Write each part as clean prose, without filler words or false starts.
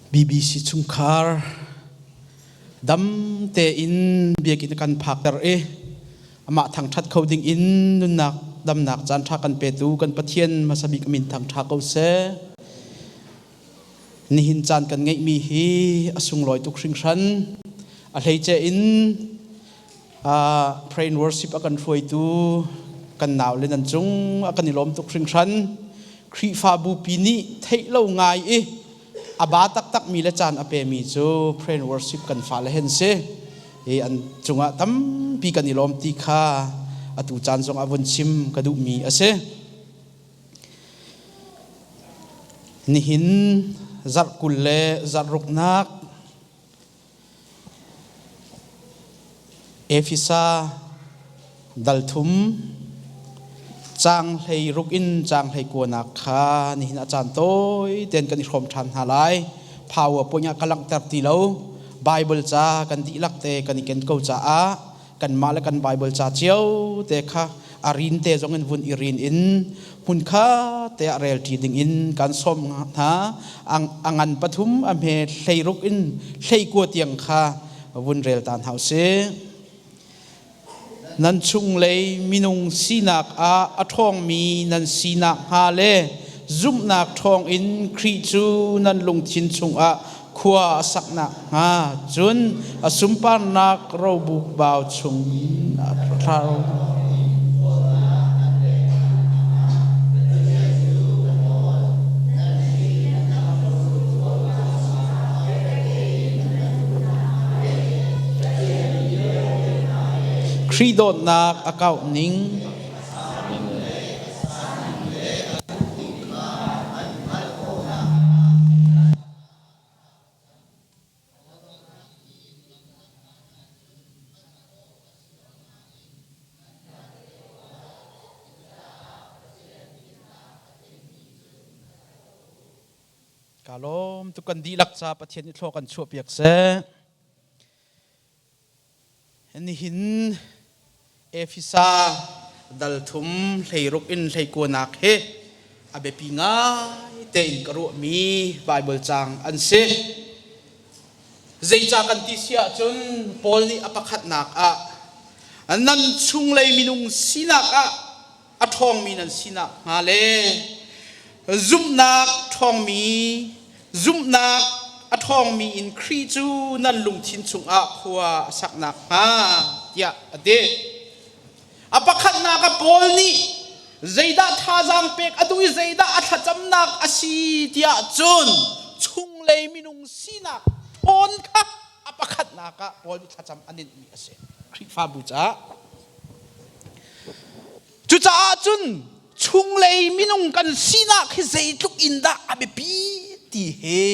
BBC chungkhar dam tein biakinn kan phakter i amah thangṭhat kho ding in nunnak damnak caan ṭha kan petu kan Pathian hmasa bik min thangṭha ko seh. Nihin caan kan ngeihmi hi a sunglawi tuk hringhran. A hleice in pray and worship a kan hruaitu kan nau le nan cung a kan i lawm tuk hringhran. Khrihfabu pi nih theih lo ngai i a ba taktak mi le caan a pemi cu pray and worship kan fale hen si. Hi an cungah tampi kan i lawm ti kha atu caan zong ah vun chim ka duhmi a si. Nihin zarh 20 le zarh ruknak Efesa dal thum caang 16 in caang 19 nak kha nihin a caan tawi tein kan i hrawm ṭhan hna lai. Power point ah ka langhter ti lo. Bible ca kan dihlak te kan i ken ko caah kanmah le kan Bible ca cio te kha a rin te zong in vun i rin in hmun kha te ah rel ṭi ding in kan sawm hna. A ngan pathum a hme 16 in 19 tiang kha vun rel ta hna usih. Nan chunglei minung sinak ah a ṭhawngmi nan sinak hnga le zumhnak ṭhawngin Khrih cu nan lungthin chungah khua a sak nakhnga cun a sunparnak robuk bau chungin a thlarau. Khrih dawtnak a kauh ning. Ka lawm tuk kan dihlak ca Pathian nih thlua kan chuahpiak seh. Nihin Efesa dal thum 16 in 19 nak hi a biapi ngai tein ka ruahmi Bible caang an si. Zeicah kan ti si ahcun Paul nih a pakhatnak ah nan chunglei minung sinak ah a ṭhawngmi nan sinak hnga le zumhnak ṭhawngmi zumhnak a ṭhawngmi in Khrih cu nan lungthin chungah khua a sak nakhnga tiah a ti. A pakhatnak ah Paul nih zeidah thazaang pek a duh i zeidah a thlacamnak a si tiah cun chunglei minung sinak ṭhawn kha a pakhatnak ah Paul nih thlacam a ninhmi a si. Khrihfabu caah Cucaah cun chunglei minung kan sinak hi zeitluk in dah a biapi ti hi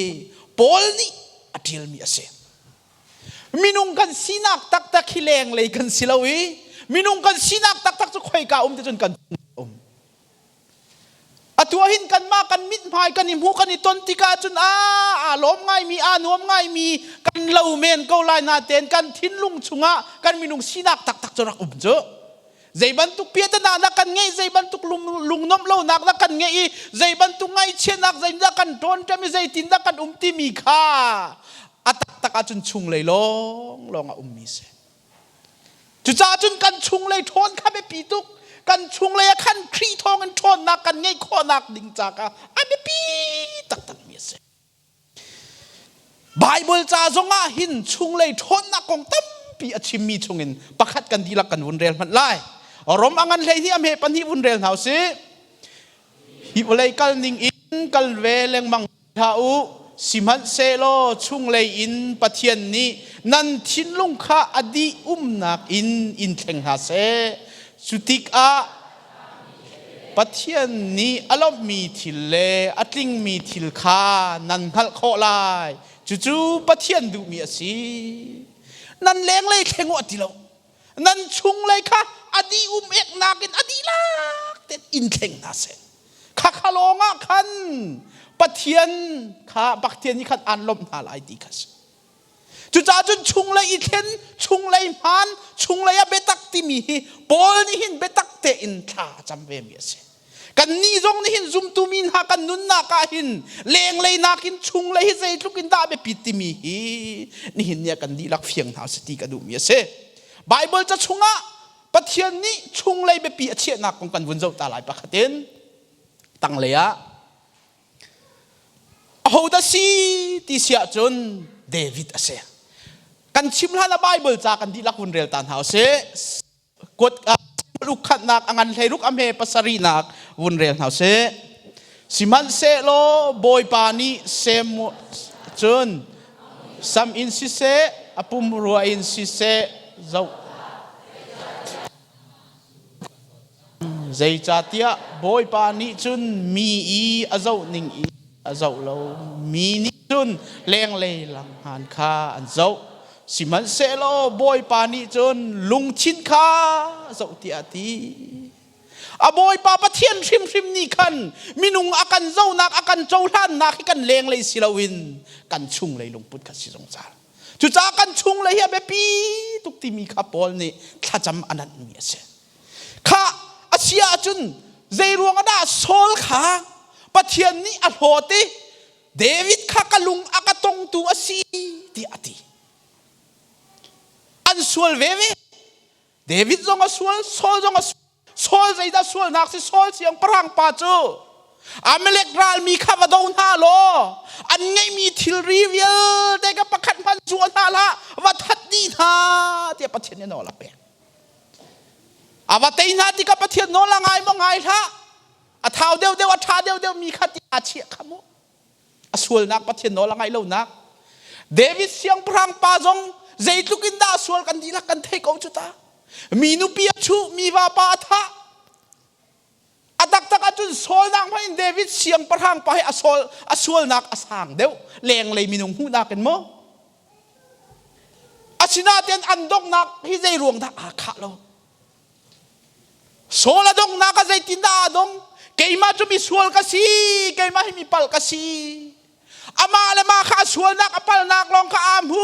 Paul nih a ṭialmi a si. Minung kan sinak taktak hi lenglei kan si lo i minung kan sinak taktak cu khoika um ti cun kan um. Atu ahhin kanmah kan mithmai kan i hmuh kan i ton tikah cun aa lawm ngaimi aa nuam ngaimi kan lo men ko lai natein kan thinlung chungah kan minung sinak taktak cu rak um cu. Zei bantuk piahtana dah kan ngeih, zei bantuk lungnuamh lonak dah kan ngeih i zei bantuk ngaihchiatnak zeitindah kan ṭawnṭem i zeitindah kan um timi kha a taktak ahcun chunglei lawnglawng a ummi si. Cucaah cun kan chunglei ṭhawn kha biapi tuk. Kan chunglei ah khan Khrih thawngin ṭhawnnak kan ngeih khawhnak ding ca kha a biapi taktakmi a si. Baibal ca zongah hin chunglei ṭhawnnak kong tampi a chimmi chungin pakhat kan dihlak kan vun rel hmanh lai. Rom a ngan 12 a hme pahnih vun rel hna u sih. Hi vawlei kal ning in kal ve lengmang hlah u sihmanhsehlaw chunglei in Pathian nih nan thinlung kha a dih umnak in in thleng hna seh cu tikah Pathian nih a lawmhmi thil le a tlingmi thil kha nan hngalh khawh lai cucu Pathian duhmi a si nan lenglei thleng u a ti lo nan chunglei kha a dih um eknak in a dihlak tein in thleng hna seh Khakha lawngah khan Pathian kha Pathian nih khan aan lawmh hna lai ti kha si. Cucaah cun chunglei i thlen, chunglei hmaan, chunglei ah biatak timi hi Paul nih hin biatak tein thla a cam ve mi a si. Kan nih zong nih hin zumtu mi hna kan nunnak ah hin lenglei nakin chunglei hi zeitluk in dah biapit timi hi nihin ni ah kan dihlak fiang hna usih ti ka duhmi a si. Bible ca chungah Pathian nih chunglei biapi a chiahnak kong kan vun zoh ta lai pakhat in tanglei ah ahodah si ti si ahcun David a si. Kan chim hlan ah Bible ca kan dihlak vun rel ta hna usih. Kut ukhatnak a ngan hleiruk a hme pasarihnak vun rel hna usih. Sihmanhsehlaw Bawipa nih Sem cun sam in siseh a pumrua in siseh zoh zeicahtiah Bawipa nih cun mi i a zoh ning i a zoh lo mi nih cun lenglei langhngan kha an zoh sihmanhsehlaw Bawipa nih cun lungthin kha zoh tiah a ti a Bawipa Pathian hrimhrim nih khan minung a kan zohnak a kan cohlannak hi kan lenglei si loin kan chunglei lungput kha si zungzal cucaah kan chunglei hi a biapi tuk timi kha Paul nih thlacam a nanhmi a si Kha a si ahcun zei ruang ah dah Saul kha Pathian nih a hlawt i David kha ka lung a ka tongtu a si tiah a ti. An sual veve. David zong a sual, Saul zong a sual. Saul zeidah sualnak si Saul siangpahrang pa cu Amalek ralmi kha va do hna law an ngeihmi thilri vialte ka pakhat hmanh zuah hna hlah va that dih hna tiah Pathian nih nawl a pek. A va tei hna tikah Pathian nawl a ngai maw ngai hlah. A thau deuhdeuh a ṭha deuhdeuh mi kha ti aa chiah kha mu. A sualnak Pathian nawl a ngaih lonak. David siangpahrang pa zong zeitluk in dah sual kan dihlak kan thei ko cu ta. Mi nupi a chuh, mi vapa a thah. A taktak ahcun Saul nak hmanh in David siangpahrang pa hi a sual a sualnak a sang deuh lenglei minung hmuhnak in maw Asinain an donghnak hi zei ruang dah aa khah lo Saul a donghnak ah zeitindah aa dong keimah cu misual ka si keimah hi mi palh ka si amah le mah kha a sualnak a palnak lawng kha aa hmu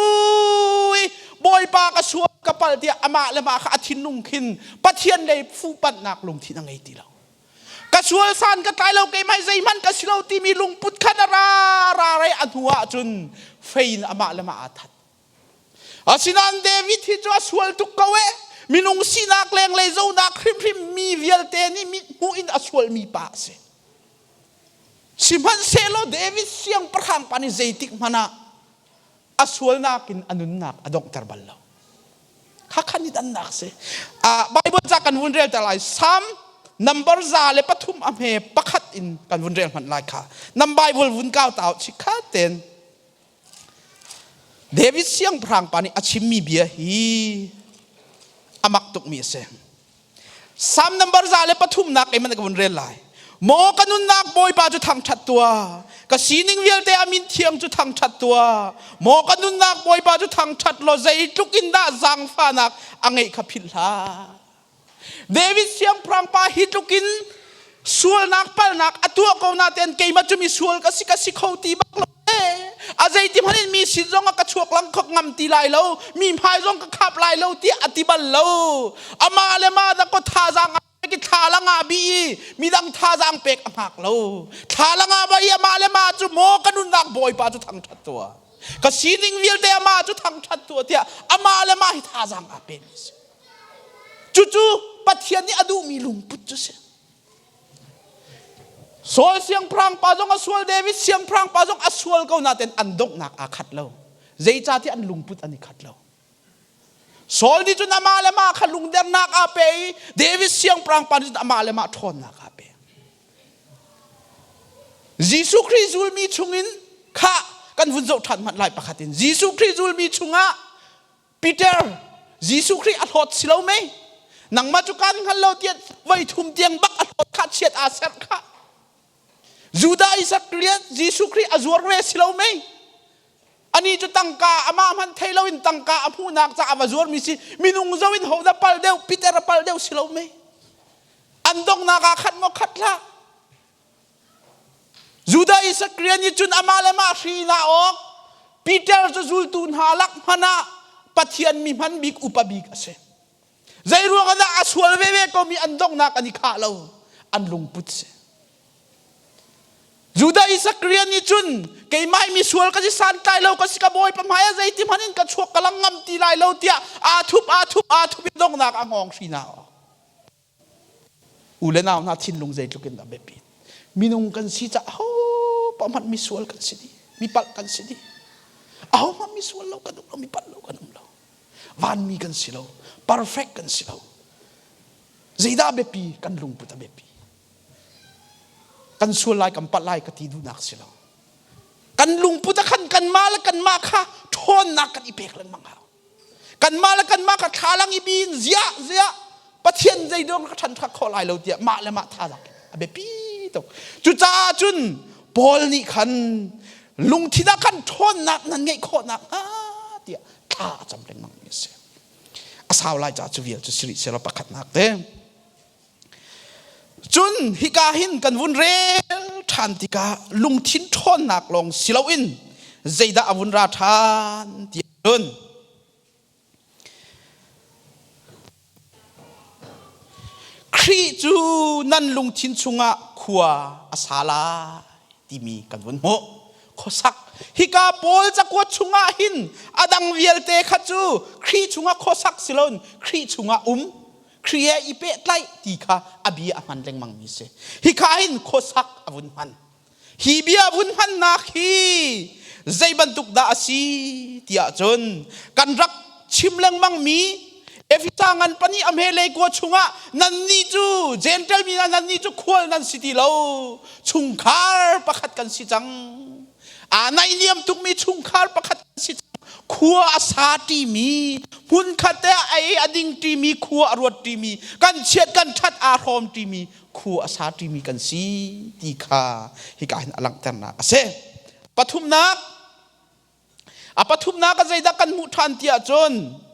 i bawipa ka sual ka pal tiah amah le mah kha a thinlung khin Pathian lei fuhpanhnak lungthin a ngei ti lo ka sual san ka tlai lo keimah zeihmanh ka si lo timi lungput khan a ra ra rei a hnu ah cun fei in amah le mah aa that asinain David hi cu a sual tuk ko e minung sinak lenglei zonak hrimhrim mi vialte nih mit hmuh in a sualmi pa a si Sihmanhsehlaw David siangpahrang pa nih zeitik hmanh ah a sualnak in a nunnak a donghter bal lo. Khakha ni dannak si. Bible ca kan vun rel ta lai. Psalm number 103 a hme pakhat in kan vun rel hmanh lai kha. Nam Bible vun kau ta chikhat ten. David siangpahrang pa nih a chimmi bia hi a mak tukmi a si. Psalm number 103 nak in ka vun rel lai. Maw ka nunnak Bawipa cu thangṭhat tuah. Ka sining vialte a min thiang cu thangṭhat tuah. Maw ka nunnak Bawipa cu thangṭhat law zeitluk in dah zaangfahnak a ngeih kha philh hlah. David siangpahrang pa hi tluk in sualnak palnak a tuah ko natein keimah cu mi sual ka si ka si kho ti bak lo a zeiti hmanh in mi sin zong ah ka chuak lang khok ngam ti lai lo mi hmai zong ka khap lai lo tiah a ti bal lo amah le mah dah ko thazaang ki thla la nga bi i midang thazaang pek a hngak lo thla la nga ba i amah le mah cu maw ka nunnak bawipa cu thangṭhat tuah ka sining vialte amah cu thangṭhat tuah tiah amah le mah hi thazaang aa pe mi si Cucu Pathian nih a duhmi lungput cu si. Saul siangpahrang pa zong a sual, David siangpahrang pa zong a sual ko nain an donghnak aa khat lo. Zeicahtiah an lungput an i khat lo. Saul nih cun amah le mah kha lungdernak aa pe i David siangpahrang pa nih cun amah le mah ṭhawnnak aa pe. Jesuh Khrih zulmi chungin kha kan vun zoh ṭhan hmanh lai pakhat in Jesuh Khrih zulmi chungah Peter, Jesuh Khrih a hlawt si lo mei? Nangmah cu kan hngal lo tiah voi thum tiang bak a hlawt kha chiat aa serh kha. Judah Isakriot Jesuh Khrih a zuar ve si lo mei? Ani cu tangka amah hmanh thei loin tangka a hmuhnak caah a va zuarmi si minung zo in ho dah pal deuh Peter a pal deuh si lo mei? An donghnak ah khat maw khat hlah. Judah Isakrian nih cun amah le mah hri in aa awk. Peter cu zultu hna lak hmanh ah Pathian mi hman bik upa bik a si. Zei ruang ah dah a sual veve komi an donghnak an i khah lo. An lungput si. Zakaria nih cun keimah hi misual ka si santlai lo ka si ka bawipa hmai ah zeiti hmanh in ka chuak ka lang ngam ti lai lo tiah aa thup aa thup aa thup i donghnak a ngawng hri hna. U le nau hna thinlung zeitluk in dah biapit. Minung kan si caah ho paoh hmanh misual kan si dih, mi palh kan si dih. Aho hmanh misual lo kan um lo, mi palh lo kan um lo. Vanmi kan si lo, perfect kan si lo. Zeidah biapi? Kan lungput a biapi. Kan sual lai, kan palh lai ka ti duhnak si lo. Kan lungput ah khan kanmah le kanmah kha ṭhawnnak kan i pek lengmang hau. Kanmah le kanmah kha thlalang i bi in ziah ziah Pathian zeidong ka ṭhan khawh lai lo tiah mah le mah thazaang a biapi tuk. Cucaah cun Paul nih khan lungthin ah khan ṭhawnnak nan ngeih khawh nakhnga tiah thla a cam lengmang mi a si. A sau lai caah cu vial cu si rih sehlaw pakhatnak te. Cun hika hin kan vun rel ṭhan tikah lungthin ṭhawnnak lawng si loin zeidah a vun ra ṭhan ti cun Khrih cu nan lungthin chungah khua a sa lai timi kan vun hmuh. Khuasak hika Paul cakuat chungah hin a dang vialte kha cu Khrih chungah khuasak si loin Khrih chungah um Khrih he i pehtlaih ti kha a bia a hman lengmang mi si. Hika hin khuasak a vun hman. Hi bia vun hmannak hi zei bantuk dah a si tiah cun kan rak chim lengmang mi Efesa ngan pani a hmelei kua chungah nannih cu Gentile mi hna nannih cu khual nan si ti lo chungkhar pakhat kan si cang aa naihniam tukmi chungkhar pakhat kan si cang khua a sa ṭimi hmunkhat te ah ei a ding ṭimi khua a ruat ṭimi kan chiat kan ṭhat aa hrawm ṭimi khua a sa ṭimi kan si ti kha hika hin a langhternak a si. Pathumnak, a pathumnak ah zeidah kan hmuh ṭhan ti ahcun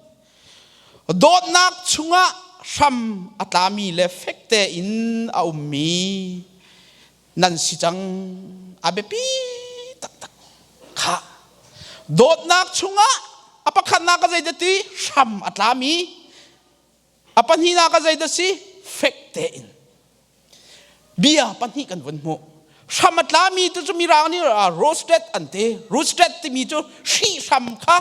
dawtnak chungah hram a tlami le fek tein a ummi nan si cang a biapi taktak kha dawtnak chungah a pakhatnak ah zeidah ti hram a tlami A pahnihnak ah zeidah si? Fek tein. Bia pahnih kan vun hmuh. Hram a tlami tu cu mirang nih roasted an ti. Roasted timi cu hrihhram kha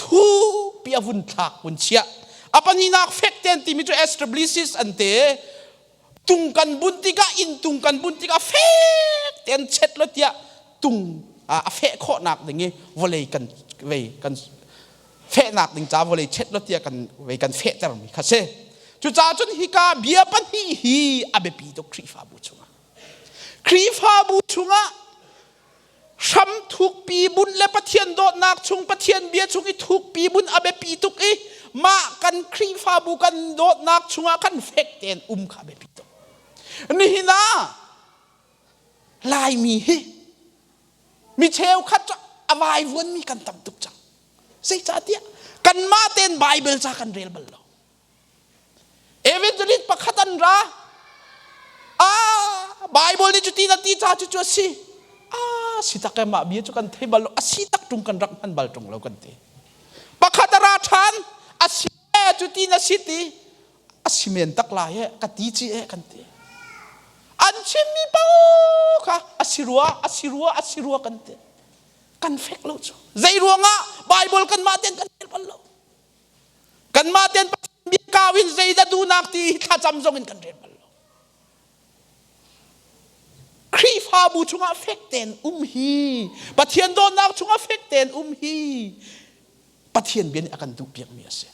thupi a vun thlak vun chiah. A pahnihnak fek tein timi cu establishes an ti. Tung kan bunh tikah inn tung kan bunh tikah fek tein chet lo tiah tung a feh khawhnak ding i vawlei kan vei kan fehnak ding ca vawlei chet lo tiah kan vei kan fehtermi kha si. Cucaah cun hika bia pahnih hi a biapi tuk Khrihfabu chungah. Khrihfabu chungah hram thukpi bunh le Pathian dawtnak chung Pathian bia chung i thukpi bunh a biapi tuk i mah kan Khrihfabu kan dawtnak chungah kan fek tein um kha biapi tuk. Nihin ah Laimi hi mi cheukhat cu a vaivuanmi kan tam tuk cang. Zeicahtiah kanmah tein Bible ca kan rel bal lo. Evangelist pakhat an ra. Ah, Bible nih cuti na ti ca cu cu a si. Ah, si tak mah bia cu kan thei bal lo. A si tak ṭung kan rak hman bal ṭung lo kan ti. Pakhat a ra ṭhan. A si cuti na si ti. A si men tak lai e, ka ti ci e kan ti. An chimmi paoh kha a si rua, a si rua, a si rua kan ti. Kan fek lo cu. Zei ruangah Bible kan mah ten kan rel bal lo. Kanmah tein Pathian bia kau in zeidah duhnak ti hi thlacam zong in kan rel bal lo. Khrihfabu chungah fek tein um hi Pathian dawtnak chungah fek tein um hi Pathian bia nih a kan duhpiakmi a si.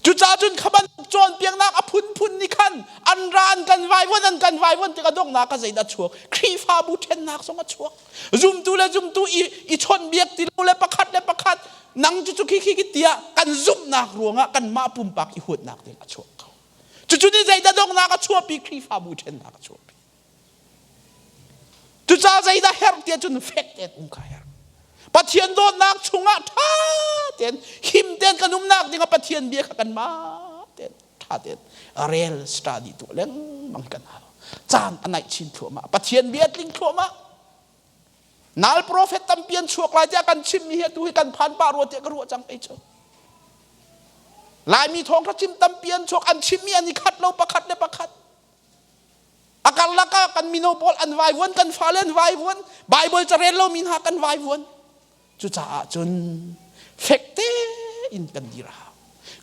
Cucaah cun kha bantuk cawnpiaknak a phunphun nih khan an ra an kan vaivuan an kan vaivuan tikah donghnak ah zeidah a chuak? Khrihfabu ṭhennak zong a chuak. Zumtu le zumtu i, i chawnhbiak ti lo le pakhat le pakhat nang cu cu khi khi tiah kan zumhnak ruangah kanmah pumpak i huatnak ding a chuak ko. Cucu nih zeidah donghnak a chuahpi Khrihfabu ṭhennak a chuahpi. Cucaah zeidah herh tiah cun fek tein um kha herh. Pathian dawtnak chungah ṭha tein him tein kan umnak dingah Pathian bia kha kanmah tein ṭha tein rel study tuah lengmang kan hau. Caan a naih chin thluahmah. Pathian bia tling thluahmah. Nal profet tampi an chuak lai tiah kan chimmi hi atu hi kan phan pah rua tiah ka ruah cang kei cu. Laimi thawngṭha chim tampi an chuak an chimmi an i khat lo pakhat le pakhat. A karlak ah kan mino pawl an vaivuan, kan fale an vaivuan, Bible carel lomi hna kan vaivuan. Cucaah cun fek tein kan dir a hau.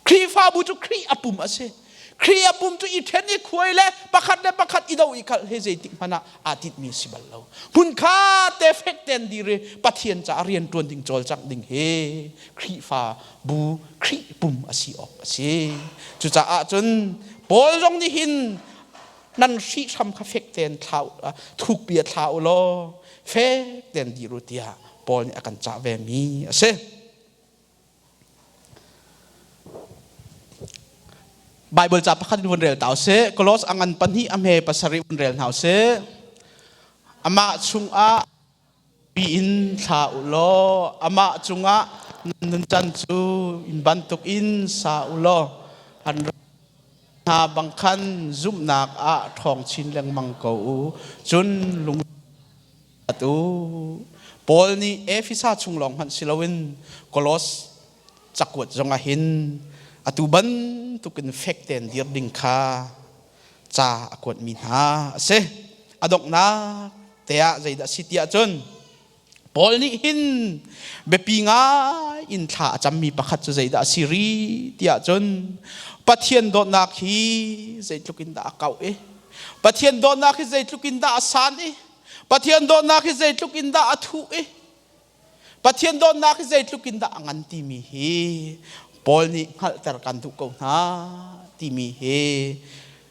Khrihfabu cu Khrih a pum a si. Khrih a pum cu i ṭhen i khuai le pakhat le pakhat i do i kalh he zeitik hmanh ah aa tinhmi a si bal lo. Hmunkhat te fek tein dir i Pathian caah rian ṭuan ding cawlcangh ding hi Khrihfabu Khrih pum a si awk a si. Cucaah cun Paul zong nih hin nan hrihhram kha fek tein thla thukpi ah thla u law fek tein dir u tiah Paul nih a kan cah ve mi a si. Bible ca pakhat in vun rel ta usih. Kolos a ngan pahnih a hme pasarih vun rel hna usih. Amah chungah pi in thla u law amah cungah nan nuncan cu inn bantuk in sa u law an hna bang khan zumhnak ah ṭhawng chin lengmang ko u. Cun lung Atu Paul nih Efesa chung lawng hmanh si loin Kolos cakuat zongah hin atu bantukin fek tein dir ding kha ca a kuatmi hna a si. A donghnak te ah zeidah a si ti ahcun Paul nih hin biapi ngai in thla a cammi pakhat cu zeidah a si ri ti ahcun Pathian dawtnak hi zeitluk in dah a kauh i Pathian dawtnak hi zeitluk in dah a san i Pathian dawtnak hi zeitluk in dah a thuh i Pathian dawtnak hi zeitluk in dah a ngan timi hi Paul nih hngalhter kan duh ko hna timi hi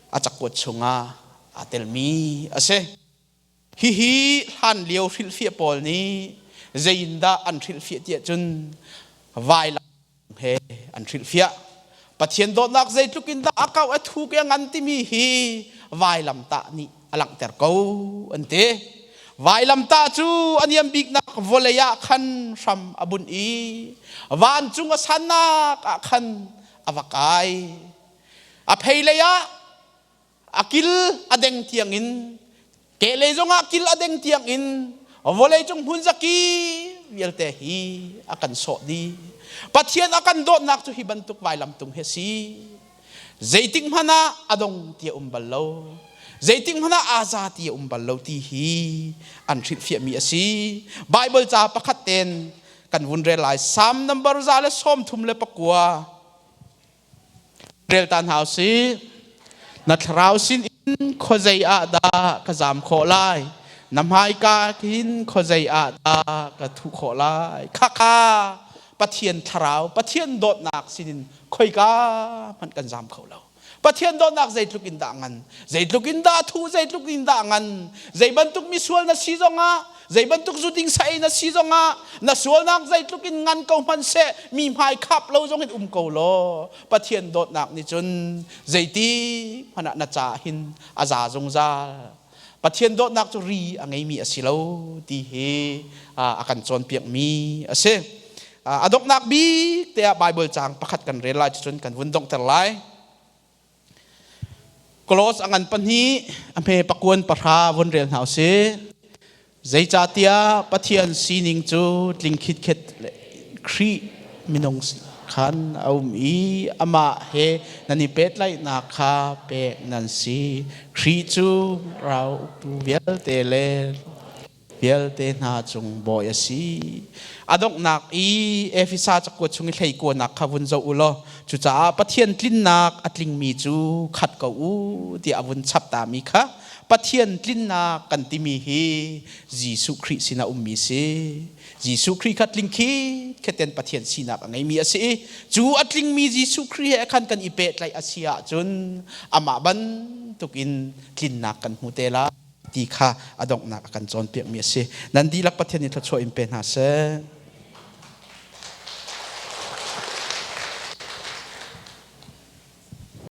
a cakuat chungah aa telmi a si. Hihi hlan lio hrilhfiah pawl nih zeiindah an hrilhfiah tiah cun vailam he an hrilhfiah. Pathian dawtnak zeitluk in dah a kau a thuk i a ngan timi hi vailamtah nih a langhter ko an ti. Vailamtah cu a niam biknak vawlei ah khan hram a bunh i vancung a sannak ah khan a va kai. A phei lei ah a kil a deng tiangin kehlei zongah kil a deng tiangin vawleicung hmun zaki vialte hi a kan sawh dih. Pathian a kan dawtnak cu hi bantuk vailamtung hi a si. Zeitik hmanh ah a dong ti a um bal lo. Zeitik hmanh ah aa za ti a um bal lo ti hi an hrilhfiahmi a si. Bible ca pakhat ten kan vun rel lai. Psalm number 139. Rel ta hna usih. Na thlarau sin in khuazei ah dah ka zam khawh lai? Na hmaika hin khuazei ah dah ka thuh khawh lai? Khakha Pathian thlarau, Pathian dawtnak sinin khoika hmanh kan zam kho lo. Pathian dawtnak zeitluk in dah ngan, zeitluk in dah thu, zeitluk in dah ngan, zei bantuk misual na si zongah zei bantuk zu ding sa ei na si zongah na sualnak zeitluk in ngan ko hmanh seh mi hmai khap lo zong in um ko law Pathian dawtnak nih cun zeiti hmanh ah na ca hin a za zungzal. Pathian dawtnak cu ri a ngeimi a si lo ti hi a kan cawnpiakmi a si. A donghnak bik te ah Bible caang pakhat kan rel lai cucun kan vun donghter lai. Kolos a ngan pahnih a hme pakuan pahra vun rel hna usih. Zeicahtiah Pathian sining cu tling khitkhet le Khrih minung khan a um i amah he nan i pehtlaihnak kha pek nan si. Khrih cu rau uktu vialte le vialte hna cung bawi a si. A donghnak i Efesa cakuat chung i hleikuanak kha vun zoh u law cucaah Pathian tlinnak a tlingmi cu khat ko u tiah a vun chap tami kha Pathian tlinnak kan timi hi Jesuh Khrih sinah ummi si. Jesuh Khrih kha tling khitkhet in Pathian sinak a ngeimi a si i cu a tlingmi Jesuh Khrih he khan kan i pehtlaih a si ahcun amah bantukin tlinnak kan hmu te lai. Ti kha a donghnak a kan cawnpiakmi a si. Nan dihlak Pathian nih thluachuah in pe hna seh.